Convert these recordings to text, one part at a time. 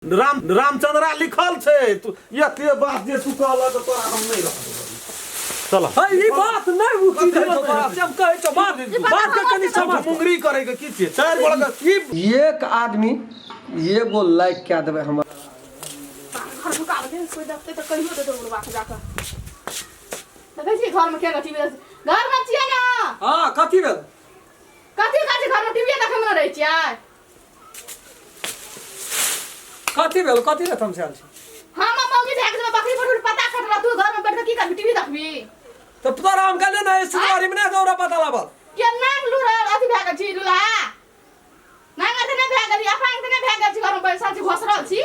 राम रामचंद्रा लिखल छै तू एते बात जे तू कहलक तऽ तोरा हम नहि रह देबौ चल है ई बात नहि उचित है तोरा से हम कहै छौ बात बात के कनि समझ मुंगरी करे के की छियै चारि गोड़ा के ई एक आदमी एगो लाइक कए देबै हमर घर ढुका देतै कोइ देखतै तऽ कहियो देतै उड़वा के जाकऽ देखै छियै घरमे केना टीवी घरमे छियै ने हां कथी भेल कथी करै छियै घरमे टीवी देखैमे ने रहै छियै कथी भेल कथी रे तमसायल छी हम मौगी भए गेल बकरी पर पता कटला तू घर में बैठ के की करबी टीवी देखबी तऽ तोरा हम कहले ना सिलवारी में नहीं दौरा पता लागल के नांग लूर अथी भए गेल छी लूला नांग अथी नहि भए गेल अपांग तऽ नहि भए गेल छी घर में बैसल छी घोसरल छी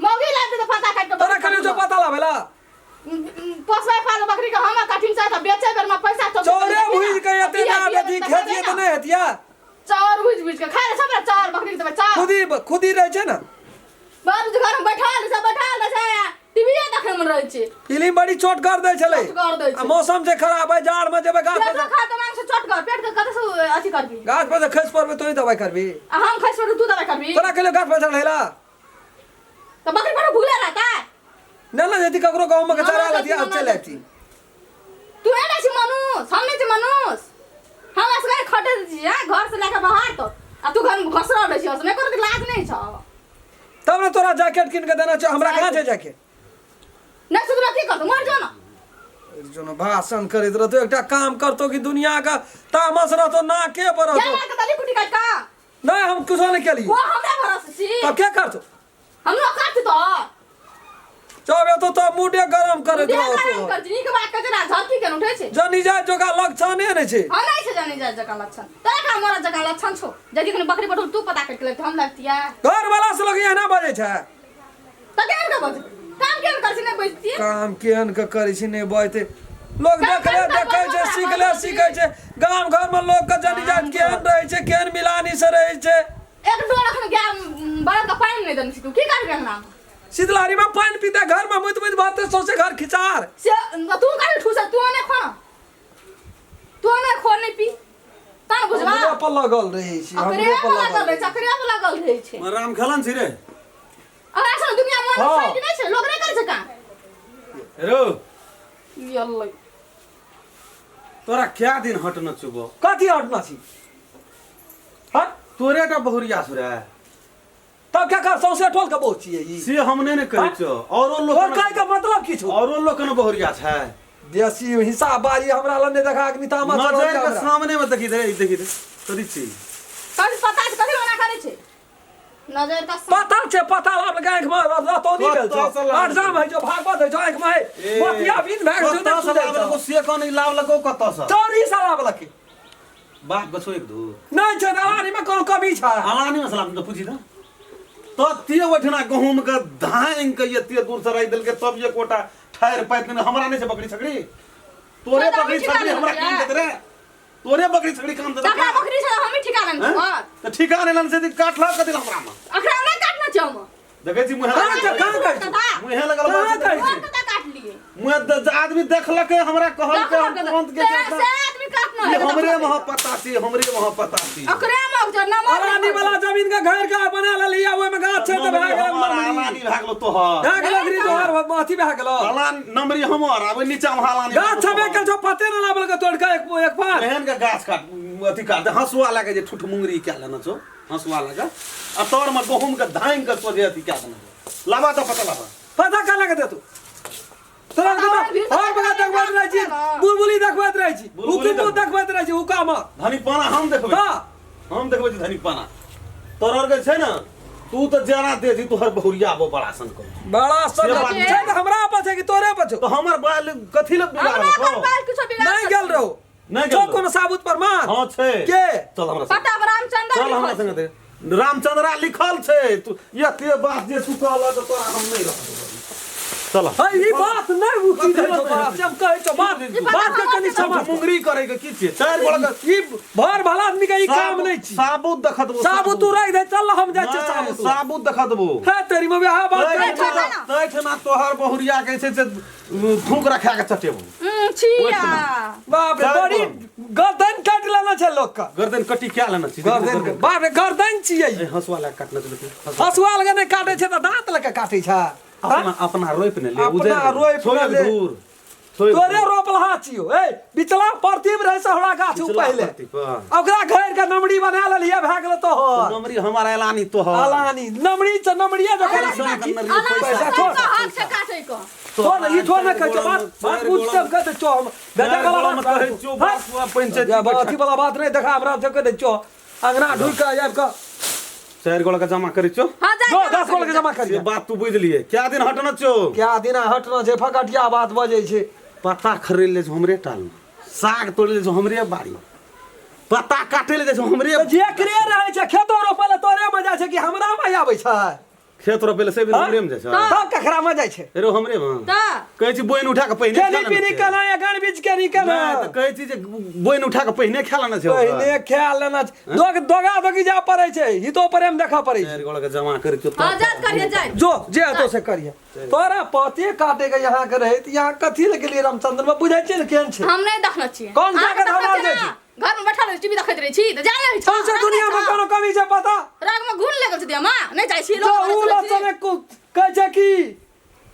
मौगी लागतै तऽ पता काटि कऽ तोरा कहले जो पता लागल पोसबै पाल बकरी के हम कठिन छै तऽ बेचै बेर में पैसा तो चौरे भुज के एते ना बेटी खेतिए तऽ नहीं हेतिया चाउर भुज भुज के खाय ले सब चाउर बकरी के देबै चाउर खुदी खुदी रहै छै ने बाबू घर में बैठल छै बैठल रहै छै टीवी देखै में रहै छै फिल्म बड़ी चोट कर दै छलै चोट कर दै छै। आ मौसम जे खराब है जाड़ में जेबै गाछ पेट पर खा के मांग से चोट कर पेट के कतऽ से अथी करबी गाछ पर से खसि पड़बै तोही दवाइ करबी आ हम खसि पड़ू तू दवाइ करबी तोरा कहलियौ गाछ पर चढ़ैला तऽ बकरी पर भूले रहता नहि ने जैती ककरो गाँव में के ना, चरा ना, लेती ना, आ चलि ना। अयती तू एने छी मनुष हम नहि छी मनुष हम असगरे खटै छी हैं घर से लेके बाहर तो आ तू घर में घसरल रहै छी असने कर लाज नहि छौ तब ने तोरा जैकेट कीन के देना छै हमरा कहाँ छै जैकेट नहि सुधरो की करतौ मर जो ना जो भाषण करैत रहतो एकटा काम करतो कि दुनिया का तामस रहतो नाके पर क्या रहतो मार के दली कुटी काट का नहीं हम कुछो नहीं केलिए वो हमरा भरोसे छी तब क्या करतो हमरो काट तो चल तो तो मूडे गरम करैत देह गरम रहतो कर छी नीक बात कहै छै ना झरकी के उठै छै जनी जाय जोगा लक्षणे नहि छै हम नहि छै जानी जाय जकाँ लक्षण तोरा का मरद जकाँ लक्षण छौ यदि कोनो बकरी पठौ तू पता करके लगतै हम लगतियै घर वाला से लोग एना बजै छै तऽ केहन के बजै काम केहन करै छी नहि बजतियै काम केहन के करै छै नहि बजतै लोग काम देखले करता देखै छै बजबो सीखले करै सीखै छै गाम घर में लोग के जनी जात केहन रहै छै केहन मिलानी से रहै छै एक डोल अखन गाय बरद के पानि नहि देने छी तू की करबी अंगना मे शीतलहरी में पानि पीते घर में मुइत मुइत भरते सौंसे घर खिचार से तू काहे ठूस तू ने खो ना तू ने खो नहीं पी तहन बुझबा हमरे पर लगल रहै छै अकरे हमरे पर पर लागल रहै छै अकरे पर लागल रहै छै राम खेलन छी रे अगर ऐसा दुनिया में हाँ। छै कि नहीं छै लोग नहीं करै छै काम रो यल्लै तोरा क्या दिन हटना चुबो कथी हटना छी हट तोरे टा बहुरिया सुरे तब क्या कर सौंसे टोल के बहुत छियै ई से हम नहि ने कहै छियौ औरो लोक तोर कहै के मतलब की छौ औरो लोक ने बहुरिया छै देसी हिसाब बारी हमरा लग नहि देखा अग्नि तामा चढ़ल नजर छै के हमरा। सामने में देखी दे देखी दे कथी छी कथी पता छै कथी मना करै छै नजर का पता छै पता लाभ लगा आँखि में रतौनी भेल कतऽ छौ से लाभ अठजाम होइ छौ भागवत होइ छौ आँखि में है मोतिया बिन भए गेल छौ कतऽ नहि से सुझै लाभ छौ लगो से कौन लाभ लगो कतऽ से चौरी से लाभ लके बाप गछो एक दू नहि छै दलानी में कोनो कमी छै अलानी में सलाम तो पूछी ना तो ते ओहिठिना गहूम के धांग के एते दूर से राखि देलकै तब एक गोटा ठहर पाइत नहि हमरा नहि छै बकरी छकरी तोरे तो बकरी ठिका छकरी हमरा लेलकै। काम देत रे तोरे बकरी छकरी काम देत जकरा बकरी छै हमी ठिका लेने हैं? तऽ ठिका नहि लेने छै तऽ काटलक कथी हमरा मे अकरा नहि काटना छै हम देखै छी मुँहे कहाँ लगल छै कहाँ कहै छै मुँहे लगल कहाँ बात कहै छै और कतऽ काटलिए मुँहे आदमी देखलकै हमरा कहलकै हम तुरंत के से से आदमी काटना ये है हमरे महा पता छी हमरे महा पता छी ओकरे में जो नमर अलानी वाला जमीन के घर के बना लेली आ ओहिमे गाछ छै तऽ भए गेल हमर नमरी अलानी भए गेलो तोहर भए गेल अगरी तोहर अथी भए गेलो अलान नमरी हमर आब नीचा मे अलानी गाछ छबे के छौ पते न लागल के तोड़ के एक एक पात एहन के गाछ काट अथी काट दे हंसुआ लए के जे ठुठ मुंगरी कए लेने छौ हंसुआ लए के आ तर मे गहूम के धांग के सोझे अथी कए देने छौ लाबा तऽ पता लाबा पता का लगे दे तू तोरा पता के और और बगा देखबैत रहै छी बुलबुली देखबैत रहै छी बुलबुली हुकुम देखबै। देखबैत रहै छी हुकाम धनी पाना हम देखबै हां हम देखबै छी धनी पाना तोहर के छै ने तू तऽ जेना दे छी तोहर बहुरिया बो बड़ा सन कर बड़ा सन से बात छै तऽ हमरा पर छै कि तोरे पर छौ तऽ हमर बाल कथी लए बिगाड़ल हमरा छौ? अपन बाल किछो बिगाड़ नहीं गेल रहो नहि छौ गेल रहो। कोनो साबुत प्रमाण हाँ छै के चल हमरा संगे। पता रामचंद्र चल हमरा संगे दे रामचंद्रा लिखल छै तू एते बात जे तू कहलक तऽ तोरा हम नहि रह देबौ। चल। है ई बात नहीं उचित है तो बात से हम कहै छौ, बात बात के कनि समझ। मुंगरी करे के की छियै? चारि गोड़ा के ई भर भला आदमी के ई काम नहीं छी। साबुत देख देबो। साबुत तू राखि दे, चल हम जाइ छियै साबुत। साबुत देख देबो। हे तेरी में वएह बात करै छौ। तैठना तोहर बहुरिया के छै से थूक रखा के चटेबो। छिया। बाप रे, बड़ी गर्दन काटि लेना छै लोक के। गर्दन कटी क्या लेना छी? गर्दन के बाप रे, गर्दन छियै। ए हंसुआ लए काटना छै। हंसुआ लगे नहि काटै छै तऽ दाँत लगे काटै छै। अपना अपना रोपि ने ले, अपना रोपि ने ले। दूर तोरे रोपलहा छियौ। ए बिचला परतीब रहै सहोड़ा गाछ उ पहिले, ओकरा घेर के नमड़ी बना लेलियै, भए गेल तोहर नमड़ी। हमर एलानी तोहर एलानी नमड़ी छै, नमड़िए जकर पैसा छोड़। हक छै काटै के। तो ने ई थोड़ ने कहै छौ, बात बात पूछ सब कह दै छौ। हम बेटा वाला बात कहै छौ, बात पंचायत अथी वाला बात नहि देखा, हमरा सब कह दै छौ। अंगना ढुकि के आबि के चारि गोड़ा के जमा करै छौ। हां, जा जो 10 गोड़ा के जमा करिए। बात तू बुझलिए। क्या दिन हटना छौ? क्या दिन हटना छै? फकटिया बात बजै छै। पत्ता खरीद ले हमरे टाल में, साग तोड़ ले हमरे बाड़ी, पत्ता काटे ले जाइ हमरे। जेकरे रहै छै खेतो रोपै ले तोरे में जाइ छै कि हमरा में आबै छै? खेत रोपै ले से भी हमरे में जाइ छै। तब ककरा में जाइ छै? रो हमरे में। त कहै छी बोइन उठा के पहिने खेली पीनी केना या गान बीच के नहीं केना? त कहै छी जे बोइन उठा के पहिने खा लेना छै। पहिने खा लेना छै। दोग दोगा दोगी जा पड़ै छै, हितो प्रेम देखऽ पड़ै छै। चारि गोड़ा के जमा करै छौ। हां, जा करिए जाय। जो जे हेतौ से करिए। तोरा पते काटे के यहाँ के रहै त यहाँ कथी ले गेलियै रामचंद्र में? बुझै छियै ने केहन छै। हम नहीं देखने छियै। कौन अहाँ जाकर देखने हमरा छियै जाइ ना? छै? घर में बैठल रहै, टीवी देखैत रहै छी तऽ जा नहि छौ। सौंसे दुनिया में कोनो कमी छै पता? राग में घुन लगल छै देहमा, नहीं जाइ छी। जो उ लक्षण कहै छै कि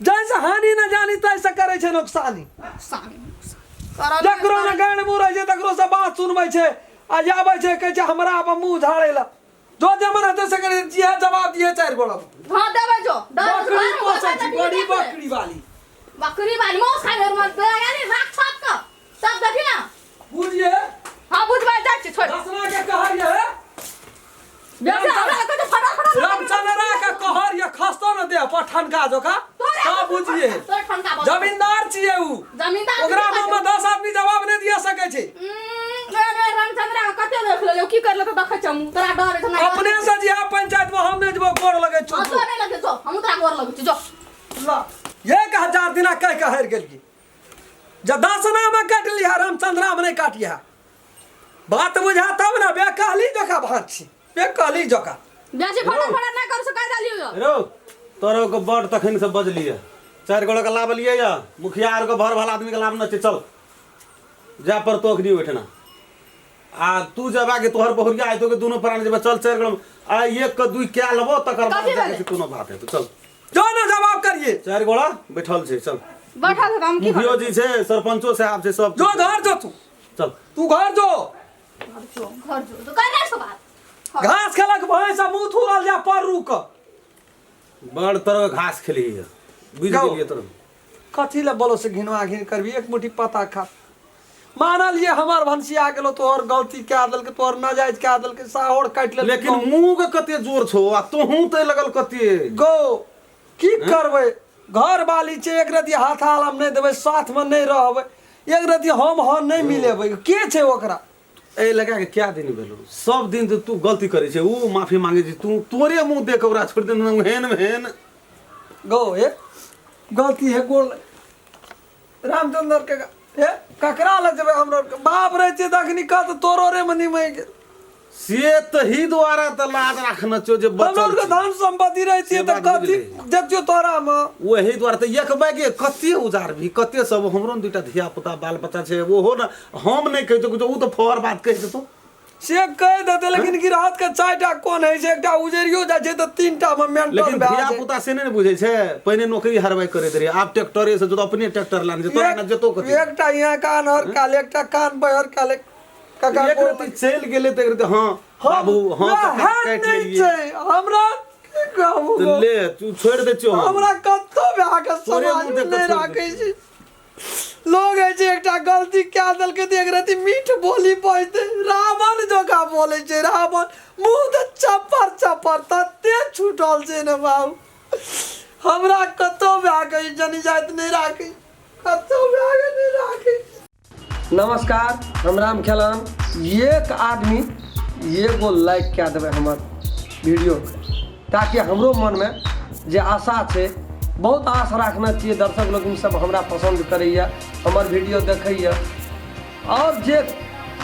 जैसे हानि न जानी तैसे करै छै नुकसानी। जकरो ने गाँड मुँह रहै छै तकरो से बात सुनबै छै आ आबै छै कहै छै हमरा अपन मुँह झाड़ै लए। जो जे मन हेतै से करै, जिहे जवाब दिहे चारि गोड़ा। हां, देबै जो। बकरी पोसै छी, बड़ी बकरी वाली। बकरी वाली मौस खाइ घर में यानी राख छत के सब देखी ना। बुझिए। हां, बुझबै, जाइ छी, छोड़। दसना के कहर ये बेटा हमरा कहै छै फटा फटा। रामचंद्रा के कहर ये खसतो न देह पर ठनका जोका, तब बुझिए। तोरे ठनका बजतौ। जमींदार छियै उ। जमींदार ओकरा मुँह में 10 आदमी जवाब नहि दिया सकै छै। रामचंद्रा के कते देख लेलियौ, की करले तऽ देखै छौ। तोरा डर है? अपने से जिहा पंचायत में हम नहि जेबो, गोर लगै छौ। हां, तो नहीं लगे, जो हम तोरा गोर लगै छी, जो। ला 1000 दिना कहि के हारि गेलियै। जब दसना में काटि लिहा, रामचंद्रा में नहि काटिहा। बात बुझा तब ने। बेकहली जकाँ भात छी, बेकहली जकाँ। बेसी फटा फटा नहीं करू से कह देलियौ। रो तोरो के बड़ तखन से बजलिए, चारि गोड़ा के लाबलिए या मुखिया आर के भर भला आदमी के लाभ न छै। चल जा पर तो अखनी ओहिठिना आ तू जब आगे तोहर बहुरिया आयतो के दोनों प्राणी जब चल चारि गोड़ा आ एक के दुई क्या लेबो तकर बाद कथी जाके भेलै? से कोनो बात हेतौ। चल जो ने जवाब करिए। चारि गोड़ा बैठल छै, चल। बैठल छै तऽ हम की मुखियो जी छै, सरपंचो साहब छै, सब। जो घर जो तू। चल तू घर जो। घर जो, घर जो तो कहने छौ बात। घास खेलक भैंस आ मुँह थुरल जा पर रुक। बड़ तरह घास खेली है, बुझि गाओ। गेलियै तरह। कथी लए बोलो से घिनवा घिन करबी? एक मुट्ठी पता खा। मानल ये हमर भनसिया गेलो, तोहर गलती कए देलकै, तोहर नाजायज कए देलकै, साहोर काटि लेलकै। लेकिन मुंह के कते जोर छौ आ तोहूं ते लगल कते। गो की करबै, घर वाली छै, एक रति हाथ आलम नहि देबै, साथमे नहि रहबै, एक रति हम हँ नहि मिलेबै, के छै ओकरा? ए लगा के क्या दिन भेलो? सब दिन तऽ तू गलती करै छै, ऊ माफी मांगे छै, तू तोरे मुंह देख के ओकरा छोड़ि देने हेन हेन। गो हे गलती है गोल रामचंद्र के हे ककरा लग जेबै? हमरो बाप रहै छै तखनी कत तोरो रे मनी में गेल। से तही द्वारा तऽ लाज राखना छौ जे हमरो बचल के छी। धन संपत्ति रहै से छै तऽ बात कथी बुझलियै। देखियौ तोरा मे। वही द्वारा तऽ एक बैगे कते उजार भी कते सब। हमरो ने दूटा धिया पुता बाल बच्चा छै, ओहो ने हम नहि कहि देतौ, ऊ तऽ फहर बात कहि देतौ। से कहि देतै, लेकिन गिरहत के चारिटा कोन होइ छै, एकटा उजरियो जाइ छै तऽ तीनटा मे मेंटल लेकिन भए धिया जाइ। पुता से नहि ने बुझै छै। पहिने नौकरी हरबाइ करैत रहियै, आब ट्रैक्टरे से जोत, अपने ट्रैक्टर लान जेतो ना जेतो कथी। एकटा यहाँ कान हर काल, एकटा कान बहर काल काका एक रति चलि गेलै तऽ एक रति हँ बाबू हँ वएह काका काटि नहि लेलियै। छै, हमरा की कहू तऽ गो? ले तू छोड़ि दै छियौ हम। हमरा कतौ भए के तोरे समाज मुँह मे देख कऽ नहि छोड़ि दै राखै छै लोग। होइ छै एकटा गलती कए देलकै तऽ एक रति मीठ बोली बजतै, रावण जकाँ बोलै छै रावण, मुँह तऽ चप्पर चप्पर तते छूटल छै ने बाबू। हमरा कतौ भए के जनी जाति नहि राखै, कतौ भए के नहि राखै। नमस्कार, हम राम खेलान। एक आदमी एगो लाइक कए देबै हमर वीडियोके, ताकि हमरो मनमे जे आशा छै बहुत आस राखने छियै, दर्शक लोकनि सब हमरा पसन्द करैए, हमर वीडियो देखैए। आओर जे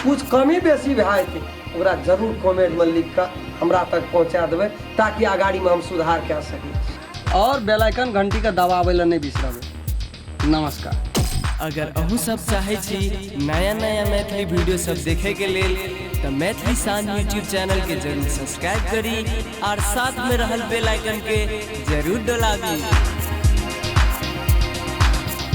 कुछ कमी बेसी भए जेतै ओकरा जरूर कमेंटमे लिख कऽ हमरा तक पहुँचा देबै, ताकि अगाड़ीमे हम सुधार कए सकी। आओर बेल आइकन घंटीके दबाबै लए नहि बिसरबै। नमस्कार। अगर अहूँ सब चाहै छी नया नया मैथिली वीडियो सब देखे के लेल तऽ मैथिली शान यूट्यूब चैनल के जरूर सब्सक्राइब करी और साथ में रहल बेल आइकन के जरूर दबाबी।